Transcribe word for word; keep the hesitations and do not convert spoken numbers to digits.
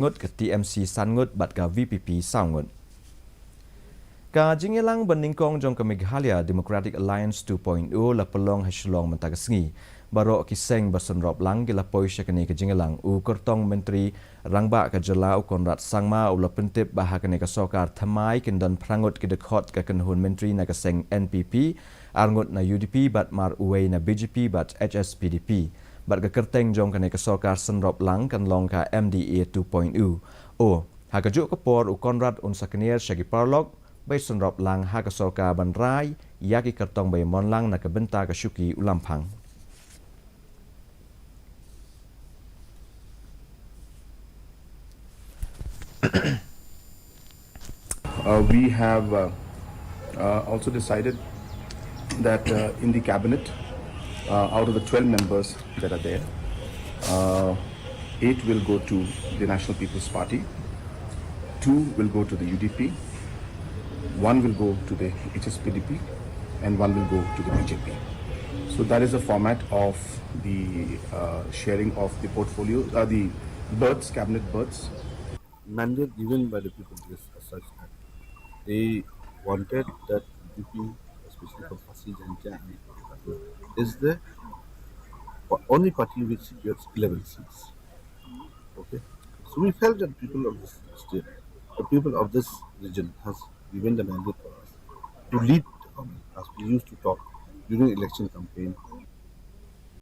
ngut, ka T M C san ngut bad ka V P P saw ngut. Ka jingïalang ba nyngkong jong ka Meghalaya Democratic Alliance two point oh la pynlong ha Shillong mynta ka sngi. Baroh ki seng ba synrop lang ki la poi sha kane ka jingïalang. U kyrtong Myntri Rangbah ka jylla u Conrad Sangma u la pyntip ba ha kane ka sorkar thymmai kin don phra ngut ki dkhot ka kynhun myntri na ka seng N P P, ar ngut na U D P bad mar uwei na B J P bad H S P D P. Bad ka kyrteng jong kane ka sorkar synrop lang kan long ka M D A two point oh. Ha kajuh ka por u Conrad un sa kner sha ki paralok ba synrop lang ha ka sorkar ban rai ïa ki kyrtong ba ïamon lang na ka bynta ka shuki u Lamphang. Uh, we have uh, uh, also decided that uh, in the cabinet, uh, out of the twelve members that are there, uh, eight will go to the National People's Party, two will go to the U D P, one will go to the H S P D P, and one will go to the B J P. So that is the format of the uh, sharing of the portfolio, uh, the berths, cabinet berths. Mandate given by the people is as such that they wanted that U P, especially for Khasi Jaintia, is the only party which secures eleven seats. Okay, so we felt that people of this state, the people of this region, has given the mandate for us to lead the government, as we used to talk during election campaign.